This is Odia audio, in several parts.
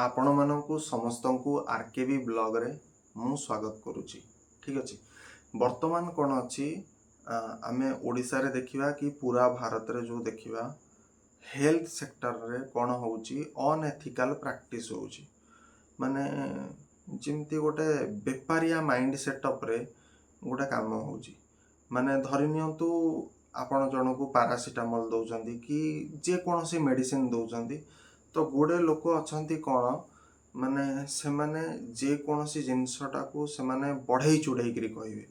ଆପଣମାନଙ୍କୁ ସମସ୍ତଙ୍କୁ ଆର୍ କେ ବି ବ୍ଲଗ୍ରେ ମୁଁ ସ୍ୱାଗତ କରୁଛି। ଠିକ୍ ଅଛି। ବର୍ତ୍ତମାନ କ'ଣ ଅଛି, ଆମେ ଓଡ଼ିଶାରେ ଦେଖିବା କି ପୁରା ଭାରତରେ ଯେଉଁ ଦେଖିବା, ହେଲ୍ଥ ସେକ୍ଟରରେ କ'ଣ ହେଉଛି? ଅନଏଥିକାଲ ପ୍ରାକ୍ଟିସ୍ ହେଉଛି। ମାନେ ଯେମିତି ଗୋଟେ ବେପାରିଆ ମାଇଣ୍ଡ ସେଟଅପ୍ରେ ଗୋଟେ କାମ ହେଉଛି। ମାନେ ଧରି ନିଅନ୍ତୁ, ଆପଣ ଜଣକୁ ପାରାସିଟାମଲ୍ ଦେଉଛନ୍ତି କି ଯେକୌଣସି ମେଡ଼ିସିନ ଦେଉଛନ୍ତି, ତ ଗୁଡ଼େ ଲୋକ ଅଛନ୍ତି କ'ଣ, ମାନେ ସେମାନେ ଯେକୌଣସି ଜିନିଷଟାକୁ ସେମାନେ ବଢ଼େଇ ଚୁଢ଼େଇକିରି କହିବେ।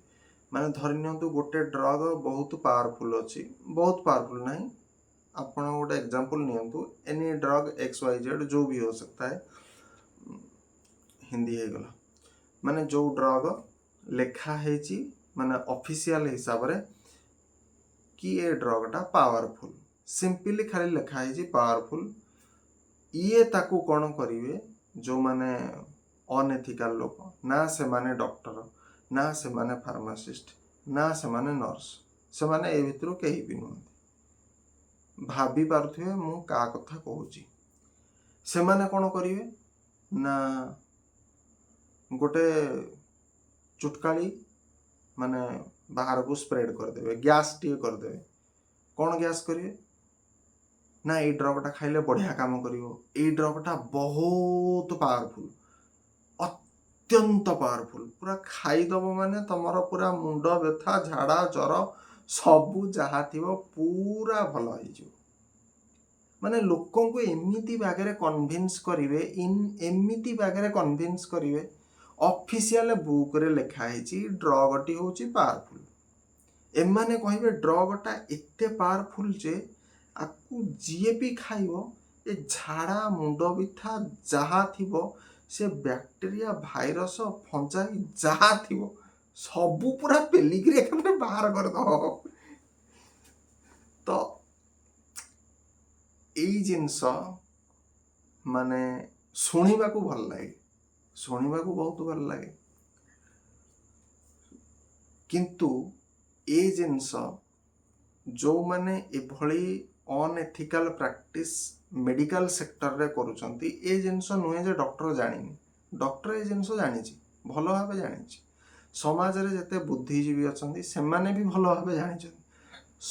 ମାନେ ଧରି ନିଅନ୍ତୁ, ଗୋଟେ ଡ୍ରଗ୍ ବହୁତ ପାୱାରଫୁଲ୍ ଅଛି, ବହୁତ ପାୱାରଫୁଲ୍ ନାହିଁ, ଆପଣ ଗୋଟେ ଏକ୍ଜାମ୍ପଲ୍ ନିଅନ୍ତୁ, ଏନି ଡ୍ରଗ୍ XYZ जो भी हो सकता है। ହିନ୍ଦୀ ହେଇଗଲା। ମାନେ ଯେଉଁ ଡ୍ରଗ୍ ଲେଖା ହେଇଛି, ମାନେ ଅଫିସିଆଲ ହିସାବରେ କି ଏ ଡ୍ରଗ୍ଟା ପାୱାରଫୁଲ୍, ସିମ୍ପଲି ଖାଲି ଲେଖା ହେଇଛି ପାୱାରଫୁଲ୍। ଇଏ ତାକୁ କ'ଣ କରିବେ? ଯେଉଁମାନେ ଅନଏଥିକାଲ ଲୋକ, ନା ସେମାନେ ଡକ୍ଟର, ନା ସେମାନେ ଫାର୍ମାସିଷ୍ଟ, ନା ସେମାନେ ନର୍ସ, ସେମାନେ ଏ ଭିତରୁ କେହି ବି ନୁହନ୍ତି। ଭାବି ପାରୁଥିବେ ମୁଁ କାହା କଥା କହୁଛି। ସେମାନେ କ'ଣ କରିବେ ନା, ଗୋଟେ ଚୁଟକାଳି ମାନେ ବାହାରକୁ ସ୍ପ୍ରେଡ୍ କରିଦେବେ, ଗ୍ୟାସ୍ ଟିକେ କରିଦେବେ। କ'ଣ ଗ୍ୟାସ୍ କରିବେ ନା, ଏଇ ଡ୍ରଗ୍ଟା ଖାଇଲେ ବଢ଼ିଆ କାମ କରିବ, ଏଇ ଡ୍ରଗ୍ଟା ବହୁତ ପାୱାରଫୁଲ୍, ଅତ୍ୟନ୍ତ ପାୱାରଫୁଲ୍, ପୁରା ଖାଇଦବ ମାନେ ତମର ପୁରା ମୁଣ୍ଡ ବ୍ୟଥା, ଝାଡ଼ା, ଜ୍ୱର ସବୁ ଯାହା ଥିବ ପୁରା ଭଲ ହେଇଯିବ। ମାନେ ଲୋକଙ୍କୁ ଏମିତି ବାଗରେ କନଭିନ୍ସ କରିବେ, ଏମିତି ବାଗରେ କନଭିନ୍ସ କରିବେ। ଅଫିସିଆଲ ବୁକ୍ରେ ଲେଖା ହେଇଛି ଡ୍ରଗ୍ଟି ହେଉଛି ପାୱାରଫୁଲ୍। ଏମାନେ କହିବେ ଡ୍ରଗ୍ଟା ଏତେ ପାୱାରଫୁଲ୍ ଯେ ଆକୁ ଯିଏ ବି ଖାଇବ, ଏ ଝାଡ଼ା, ମୁଣ୍ଡ ବ୍ୟଥା ଯାହା ଥିବ, ସେ ବ୍ୟାକ୍ଟେରିଆ, ଭାଇରସ, ଫଞ୍ଜାଇ ଯାହା ଥିବ, ସବୁ ପୁରା ପେଲିକିରି ଏକାଥରେ ବାହାର କରିଦବ। ତ ଏଇ ଜିନିଷ ମାନେ ଶୁଣିବାକୁ ଭଲ ଲାଗେ, ଶୁଣିବାକୁ ବହୁତ ଭଲ ଲାଗେ। କିନ୍ତୁ ଏ ଜିନିଷ ଯେଉଁମାନେ ଏଭଳି ଅନଏଥିକାଲ ପ୍ରାକ୍ଟିସ୍ ମେଡ଼ିକାଲ ସେକ୍ଟରରେ କରୁଛନ୍ତି, ଏ ଜିନିଷ ନୁହେଁ ଯେ ଡକ୍ଟର ଜାଣିନି। ଡକ୍ଟର ଏ ଜିନିଷ ଜାଣିଛି, ଭଲ ଭାବେ ଜାଣିଛି। ସମାଜରେ ଯେତେ ବୁଦ୍ଧିଜୀବୀ ଅଛନ୍ତି, ସେମାନେ ବି ଭଲ ଭାବେ ଜାଣିଛନ୍ତି।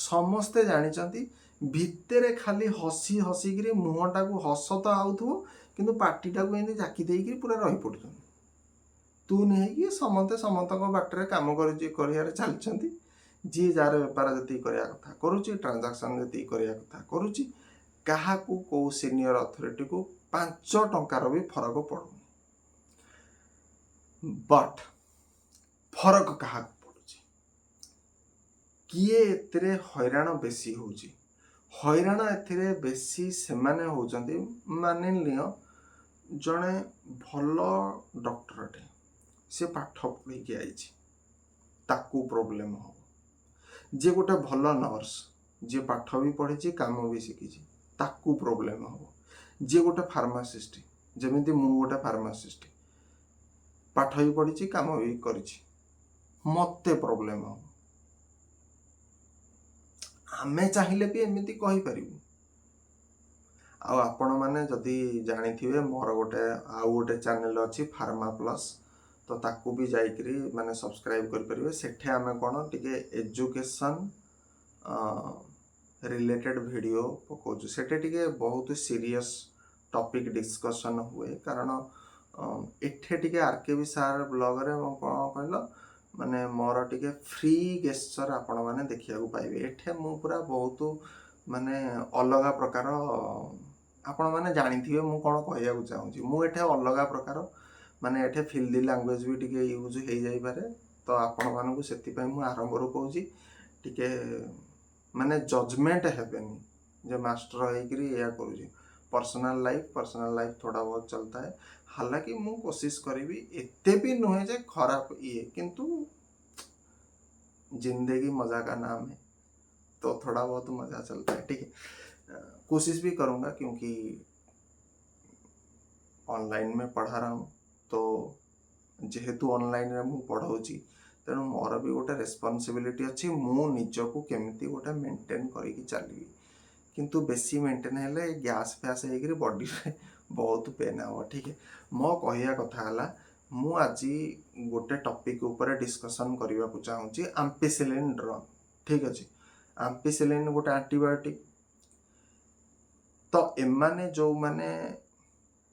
ସମସ୍ତେ ଜାଣିଛନ୍ତି। ଭିତରେ ଖାଲି ହସି ହସିକିରି ମୁହଁଟାକୁ, ହସ ତ ଆଉଥିବ, କିନ୍ତୁ ପାଟିଟାକୁ ଏମିତି ଜାକି ଦେଇକିରି ପୁରା ରହି ପଡ଼ୁଛନ୍ତି। ତୁନି ହେଇକି ସମସ୍ତେ ସମସ୍ତଙ୍କ ବାଟରେ କାମ କରୁଛି, କରିବାରେ ଚାଲିଛନ୍ତି। ଯିଏ ଯାହାର ବେପାର ଯେତିକି କରିବା କଥା କରୁଛି, ଟ୍ରାଞ୍ଜାକ୍ସନ୍ ଯେତିକି କରିବା କଥା କରୁଛି। କାହାକୁ, କେଉଁ ସିନିୟର ଅଥରିଟିକୁ 5 ଟଙ୍କାର ବି ଫରକ ପଡ଼ୁନି। ବଟ୍ ଫରକ କାହାକୁ ପଡ଼ୁଛି? କିଏ ଏଥିରେ ହଇରାଣ ବେଶୀ ହେଉଛି? ହଇରାଣ ଏଥିରେ ବେଶୀ ସେମାନେ ହେଉଛନ୍ତି। ମାନି ନିଅ, ଜଣେ ଭଲ ଡକ୍ଟରଟେ, ସେ ପାଠ ପଢ଼ିକି ଆଇଛି, ତାକୁ ପ୍ରୋବ୍ଲେମ୍ ହେବ। ଯିଏ ଗୋଟେ ଭଲ ନର୍ସ, ଯିଏ ପାଠ ବି ପଢ଼ିଛି, କାମ ବି ଶିଖିଛି, ତାକୁ ପ୍ରୋବ୍ଲେମ୍ ହେବ। ଯିଏ ଗୋଟେ ଫାର୍ମାସିଷ୍ଟ, ଯେମିତି ମୁଁ ଗୋଟେ ଫାର୍ମାସିଷ୍ଟ, ପାଠ ବି ପଢ଼ିଛି, କାମ ବି କରିଛି, ମୋତେ ପ୍ରୋବ୍ଲେମ୍ ହେବ। ଆମେ ଚାହିଁଲେ ବି ଏମିତି କହିପାରିବୁ। ଆଉ ଆପଣମାନେ ଯଦି ଜାଣିଥିବେ, ମୋର ଗୋଟେ ଆଉ ଗୋଟେ ଚ୍ୟାନେଲ୍ ଅଛି ଫାର୍ମା ପ୍ଲସ୍, ତ ତାକୁ ବି ଯାଇକରି ମାନେ ସବସ୍କ୍ରାଇବ୍ କରିପାରିବେ। ସେଠି ଆମେ କ'ଣ ଟିକେ ଏଜୁକେସନ୍ ରିଲେଟେଡ଼୍ ଭିଡ଼ିଓ ପକାଉଛୁ। ସେଠି ଟିକେ ବହୁତ ସିରିୟସ୍ ଟପିକ୍ ଡିସ୍କସନ୍ ହୁଏ। କାରଣ ଏଠି ଟିକେ ଆର୍ କେ ବି ସାର୍ ବ୍ଲଗ୍ରେ କ'ଣ କହିଲ, ମାନେ ମୋର ଟିକେ ଫ୍ରି ଗେସ୍ଚର୍ ଆପଣମାନେ ଦେଖିବାକୁ ପାଇବେ। ଏଠି ମୁଁ ପୁରା ବହୁତ ମାନେ ଅଲଗା ପ୍ରକାର, ଆପଣମାନେ ଜାଣିଥିବେ ମୁଁ କ'ଣ କହିବାକୁ ଚାହୁଁଛି। ମୁଁ ଏଠି ଅଲଗା ପ୍ରକାର, ମାନେ ଏଠି ଫିଲ୍ଦି ଲାଙ୍ଗୁଏଜ୍ ବି ଟିକେ ୟୁଜ୍ ହେଇଯାଇପାରେ। ତ ଆପଣମାନଙ୍କୁ ସେଥିପାଇଁ ମୁଁ ଆରମ୍ଭରୁ କହୁଛି, ଟିକେ ମାନେ ଜଜମେଣ୍ଟ ହେବେନି ଯେ ମାଷ୍ଟର ହେଇକିରି ଏଇଆ କରୁଛି। ପର୍ସନାଲ ଲାଇଫ୍, ପର୍ସନାଲ ଲାଇଫ୍ थोड़ा बहुत चलता है। हालांकि ମୁଁ କୋସିସ କରିବି, ଏତେ ବି ନୁହେଁ ଯେ ଖରାପ ଇଏ, କିନ୍ତୁ जिंदगी मज़ा का नाम है, तो थोड़ा बहुत मज़ा चलता है। ठीक है, कोशिश भी करूँगा, क्योंकि ऑनलाइन में पढ़ा रहा हूँ। ତ ଯେହେତୁ ଅନଲାଇନରେ ମୁଁ ପଢ଼ଉଛି, ତେଣୁ ମୋର ବି ଗୋଟେ ରେସ୍ପନ୍ସିବିଲିଟି ଅଛି, ମୁଁ ନିଜକୁ କେମିତି ଗୋଟେ ମେଣ୍ଟେନ୍ କରିକି ଚାଲିବି। କିନ୍ତୁ ବେଶୀ ମେଣ୍ଟେନ୍ ହେଲେ ଗ୍ୟାସ୍ ଫ୍ୟାସ୍ ହେଇକିରି ବଡ଼ିରେ ବହୁତ ପେନ୍ ହେବ। ଠିକ୍, ମୋ କହିବା କଥା ହେଲା, ମୁଁ ଆଜି ଗୋଟେ ଟପିକ୍ ଉପରେ ଡିସ୍କସନ୍ କରିବାକୁ ଚାହୁଁଛି, ଆମ୍ପିସିଲିନ୍ ଡ୍ରଗ୍। ଠିକ୍ ଅଛି, ଆମ୍ପିସିଲିନ୍ ଗୋଟେ ଆଣ୍ଟିବାୟୋଟିକ୍। ତ ଏମାନେ ଯେଉଁମାନେ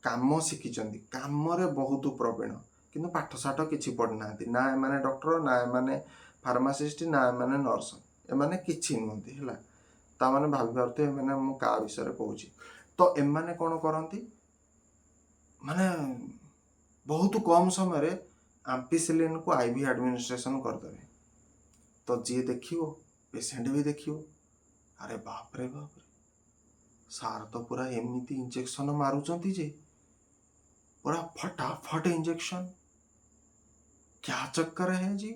କାମ ଶିଖିଛନ୍ତି, କାମରେ ବହୁତ ପ୍ରବୀଣ, କିନ୍ତୁ ପାଠଶାଠ କିଛି ପଢ଼ିନାହାନ୍ତି, ନା ଏମାନେ ଡକ୍ଟର, ନା ଏମାନେ ଫାର୍ମାସିଷ୍ଟ, ନା ଏମାନେ ନର୍ସ, ଏମାନେ କିଛି ନୁହନ୍ତି। ହେଲା, ତାମାନେ ଭାବିପାରୁଥିବେ ଏମାନେ ମୁଁ କାହା ବିଷୟରେ କହୁଛି। ତ ଏମାନେ କ'ଣ କରନ୍ତି, ମାନେ ବହୁତ କମ୍ ସମୟରେ ଆମ୍ପିସିଲିନ୍କୁ ଆଇଭି ଆଡ଼ମିନିଷ୍ଟ୍ରେସନ୍ କରିଦେବେ। ତ ଯିଏ ଦେଖିବ, ପେସେଣ୍ଟ ବି ଦେଖିବ, ଆରେ ବାପରେ ବାପରେ, ସାର୍ ତ ପୁରା ଏମିତି ଇଞ୍ଜେକ୍ସନ୍ ମାରୁଛନ୍ତି ଯେ ପୁରା ଫଟାଫଟ ଇଞ୍ଜେକ୍ସନ୍, क्या चक्कर है जी।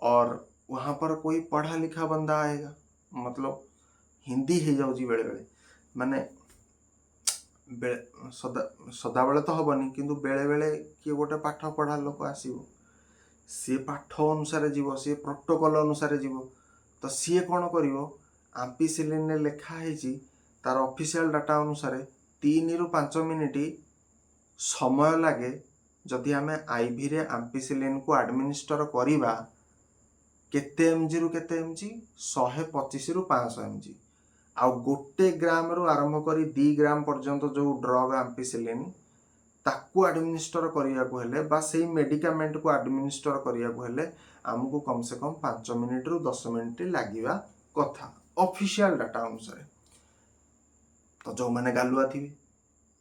और वहाँ पर कोई पढ़ा लिखा बंदा आएगा, मतलब ହିନ୍ଦୀ ହେଇଯାଉଛି ବେଳେବେଳେ, ମାନେ ସଦା ସଦାବେଳେ ତ ହବନି, କିନ୍ତୁ ବେଳେବେଳେ କିଏ ଗୋଟେ ପାଠ ପଢ଼ା ଲୋକ ଆସିବ, ସିଏ ପାଠ ଅନୁସାରେ ଯିବ, ସିଏ ପ୍ରୋଟୋକଲ୍ ଅନୁସାରେ ଯିବ। ତ ସିଏ କ'ଣ କରିବ? ଆମ୍ପିସିଲିନରେ ଲେଖା ହେଇଛି, ତାର ଅଫିସିଆଲ ଡାଟା ଅନୁସାରେ 3ରୁ 5 ମିନିଟ୍ ସମୟ ଲାଗେ ଯଦି ଆମେ ଆଇଭିରେ ଆମ୍ପିସିଲିନ୍କୁ ଆଡ଼ମିନିଷ୍ଟର କରିବା। କେତେ ଏମ୍ଜିରୁ କେତେ ଏମ୍ଜି? 125ରୁ 500 ଏମ୍ଜି। ଆଉ 1 ଗ୍ରାମରୁ ଆରମ୍ଭ କରି 2 ଗ୍ରାମ ପର୍ଯ୍ୟନ୍ତ ଯେଉଁ ଡ୍ରଗ୍ ଆମ୍ପିସିଲିନ୍, ତାକୁ ଆଡ଼ମିନିଷ୍ଟର କରିବାକୁ ହେଲେ ବା ସେଇ ମେଡ଼ିକାମେଣ୍ଟକୁ ଆଡ଼ମିନିଷ୍ଟର କରିବାକୁ ହେଲେ ଆମକୁ କମ୍ ସେ କମ୍ 5 ମିନିଟ୍ରୁ 10 ମିନିଟ୍ ଲାଗିବା କଥା ଅଫିସିଆଲ ଡାଟା ଅନୁସାରେ। ତ ଯେଉଁମାନେ ଗାଲୁଆ ଥିବେ,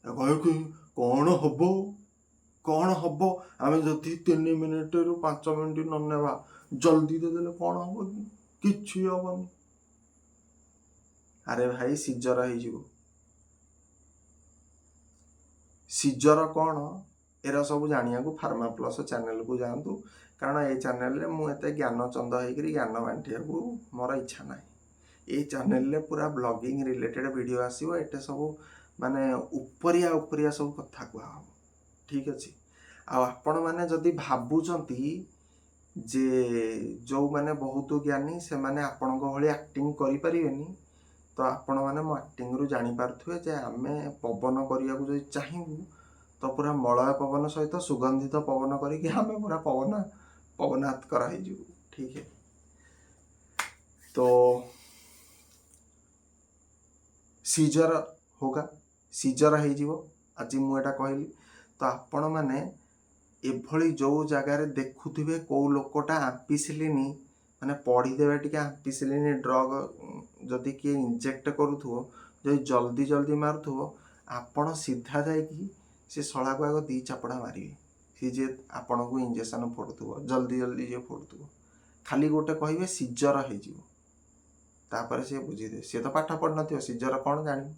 କହିବେ କି କ'ଣ ହବ, କ'ଣ ହବ, ଆମେ ଯଦି 3 ମିନିଟ୍ରୁ 5 ମିନିଟ୍ ନ ନେବା, ଜଲ୍ଦି ଦେଇଦେଲେ କ'ଣ ହବ କି? କିଛି ହବନି। ଆରେ ଭାଇ, ସିଜର ହେଇଯିବ। ସିଜର କ'ଣ, ଏରା ସବୁ ଜାଣିବାକୁ ଫାର୍ମା ପ୍ଲସ୍ ଚ୍ୟାନେଲକୁ ଯାଆନ୍ତୁ, କାରଣ ଏଇ ଚ୍ୟାନେଲରେ ମୁଁ ଏତେ ଜ୍ଞାନଚନ୍ଦ ହେଇକିରି ଜ୍ଞାନ ବାଣ୍ଟିବାକୁ ମୋର ଇଚ୍ଛା ନାହିଁ। ଏଇ ଚ୍ୟାନେଲରେ ପୁରା ବ୍ଲଗିଂ ରିଲେଟେଡ଼ ଭିଡ଼ିଓ ଆସିବ। ଏଠି ସବୁ ମାନେ ଉପରିଆ ଉପରିଆ ସବୁ କଥା କୁହାହବ। ଠିକ୍ ଅଛି, ଆଉ ଆପଣମାନେ ଯଦି ଭାବୁଛନ୍ତି ଯେ ଯେଉଁମାନେ ବହୁତ ଜ୍ଞାନୀ ସେମାନେ ଆପଣଙ୍କ ଭଳି ଆକ୍ଟିଂ କରିପାରିବେନି, ତ ଆପଣମାନେ ମୋ ଆକ୍ଟିଂରୁ ଜାଣିପାରୁଥିବେ ଯେ ଆମେ ପବନ କରିବାକୁ ଯଦି ଚାହିଁବୁ ତ ପୁରା ମଳୟ ପବନ ସହିତ ସୁଗନ୍ଧିତ ପବନ କରିକି ଆମେ ପୁରା ପବନାତ୍କର ହେଇଯିବୁ। ଠିକ୍, ତ ସିଜର होगा, ସିଜର ହେଇଯିବ। ଆଜି ମୁଁ ଏଇଟା କହିଲି, ତ ଆପଣମାନେ ଏଭଳି ଯେଉଁ ଜାଗାରେ ଦେଖୁଥିବେ କେଉଁ ଲୋକଟା ଆମ୍ପିସିଲିନି, ମାନେ ପଢ଼ିଦେବେ ଟିକେ, ଆମ୍ପିସିଲିନି ଡ୍ରଗ୍ ଯଦି କିଏ ଇଞ୍ଜେକ୍ଟ କରୁଥିବ, ଯଦି ଜଲ୍ଦି ଜଲ୍ଦି ମାରୁଥିବ, ଆପଣ ସିଧା ଯାଇକି ସେ ଶଳାକୁ ଆଗ ଦି ଚାପଡ଼ା ମାରିବେ। ସିଏ ଯିଏ ଆପଣଙ୍କୁ ଇଞ୍ଜେକ୍ସନ୍ ଫୋଡ଼ୁଥିବ, ଜଲ୍ଦି ଜଲ୍ଦି ଯିଏ ଫୋଡ଼ୁଥିବ, ଖାଲି ଗୋଟେ କହିବେ ସିଜର ହେଇଯିବ। ତାପରେ ସିଏ ବୁଝିଦେବେ। ସିଏ ତ ପାଠ ପଢ଼ିନଥିବ, ସିଜର କ'ଣ ଜାଣିବ?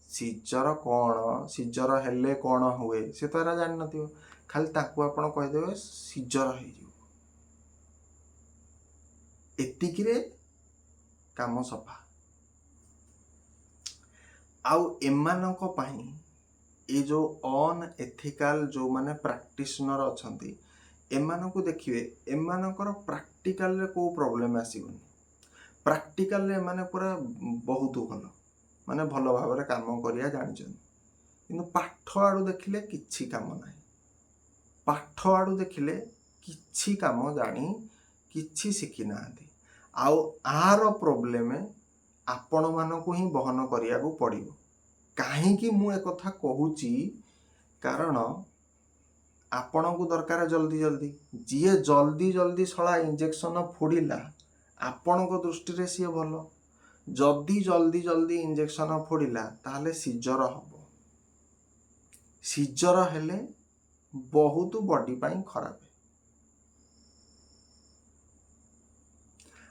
ସିଜର କ'ଣ, ସିଜର ହେଲେ କ'ଣ ହୁଏ, ସେ ତ ଏରା ଜାଣିନଥିବ। ଖାଲି ତାକୁ ଆପଣ କହିଦେବେ ସିଜର ହେଇଯିବ, ଏତିକିରେ କାମ ସଫା। ଆଉ ଏମାନଙ୍କ ପାଇଁ ଏ ଯେଉଁ ଅନଏଥିକାଲ ଯେଉଁମାନେ ପ୍ରାକ୍ଟିସନର ଅଛନ୍ତି, ଏମାନଙ୍କୁ ଦେଖିବେ, ଏମାନଙ୍କର ପ୍ରାକ୍ଟିକାଲରେ କେଉଁ ପ୍ରୋବ୍ଲେମ୍ ଆସିବନି। ପ୍ରାକ୍ଟିକାଲରେ ଏମାନେ ପୁରା ବହୁତ ଭଲ, ମାନେ ଭଲ ଭାବରେ କାମ କରିବା ଜାଣିଛନ୍ତି, କିନ୍ତୁ ପାଠ ଆଡ଼ୁ ଦେଖିଲେ କିଛି କାମ ନାହିଁ। ପାଠ ଆଡ଼ୁ ଦେଖିଲେ କିଛି କାମ ଜାଣି କିଛି ଶିଖିନାହାନ୍ତି। ଆଉ ଆର ପ୍ରୋବ୍ଲେମ୍ ଆପଣମାନଙ୍କୁ ହିଁ ବହନ କରିବାକୁ ପଡ଼ିବ। କାହିଁକି ମୁଁ ଏକଥା କହୁଛି? କାରଣ ଆପଣଙ୍କୁ ଦରକାର ଜଲ୍ଦି ଜଲ୍ଦି। ଯିଏ ଜଲ୍ଦି ଜଲ୍ଦି ଶଳା ଇଞ୍ଜେକ୍ସନ୍ ଫୋଡ଼ିଲା, ଆପଣଙ୍କ ଦୃଷ୍ଟିରେ ସିଏ ଭଲ। ଯଦି ଜଲ୍ଦି ଜଲ୍ଦି ଇଞ୍ଜେକ୍ସନ୍ ଫୋଡ଼ିଲା, ତାହେଲେ ସିଜର ହବ। ସିଜର ହେଲେ ବହୁତ ବଡି ପାଇଁ ଖରାପ।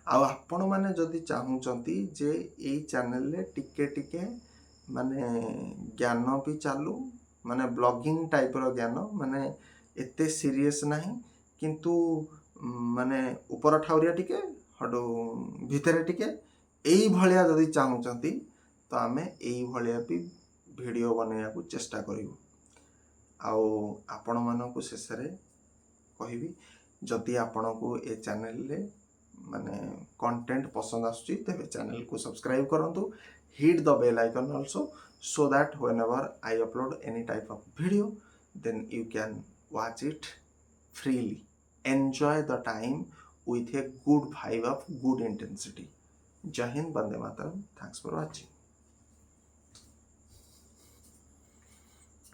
ଆଉ ଆପଣମାନେ ଯଦି ଚାହୁଁଛନ୍ତି ଯେ ଏଇ ଚ୍ୟାନେଲରେ ଟିକେ ଟିକେ ମାନେ ଜ୍ଞାନ ବି ଚାଲୁ, ମାନେ ବ୍ଲଗିଂ ଟାଇପ୍ର ଜ୍ଞାନ, ମାନେ ଏତେ ସିରିୟସ୍ ନାହିଁ, କିନ୍ତୁ ମାନେ ଉପର ଠାଉରିଆ ଟିକେ, ହଠୁ ଭିତରେ ଟିକେ, ଏଇଭଳିଆ ଯଦି ଚାହୁଁଛନ୍ତି, ତ ଆମେ ଏଇଭଳିଆ ବି ଭିଡ଼ିଓ ବନେଇବାକୁ ଚେଷ୍ଟା କରିବୁ। ଆଉ ଆପଣମାନଙ୍କୁ ଶେଷରେ କହିବି, ଯଦି ଆପଣଙ୍କୁ ଏ ଚ୍ୟାନେଲରେ ମାନେ କଣ୍ଟେଣ୍ଟ ପସନ୍ଦ ଆସୁଛି, ତେବେ ଚ୍ୟାନେଲକୁ ସବସ୍କ୍ରାଇବ୍ କରନ୍ତୁ। Hit the bell icon also, so that whenever I upload any type of video, then you can watch it freely, enjoy the time with a good vibe of good intensity. Jay Hind, Vande Mataram. Thanks for watching.